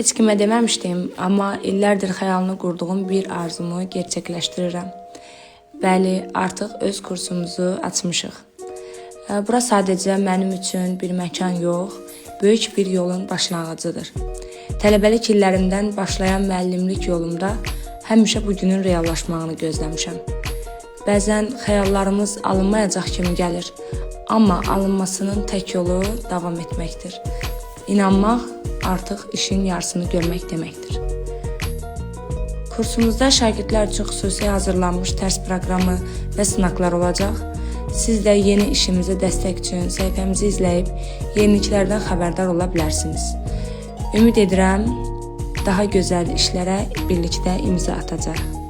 Heç kimə deməmişdim, amma illərdir xəyalını qurduğum bir arzumu gerçəkləşdirirəm. Bəli, artıq öz kursumuzu açmışıq. Bura sadəcə mənim üçün bir məkan yox, böyük bir yolun başlanğıcıdır. Tələbəlik illərimdən başlayan müəllimlik yolumda həmişə bu günün reallaşmağını gözləmişəm. Bəzən xəyallarımız alınmayacaq kimi gəlir, amma alınmasının tək yolu davam etməkdir. İnanmaq artıq işin yarısını görmək deməkdir. Kursumuzda şagirdlər üçün xüsusi hazırlanmış dərs proqramı və sınaqlar olacaq. Siz də yeni işimizə dəstək üçün səhifəmizi izləyib yeniliklərdən xəbərdar ola bilərsiniz. Ümid edirəm daha gözəl işlərə birlikdə imza atacağıq.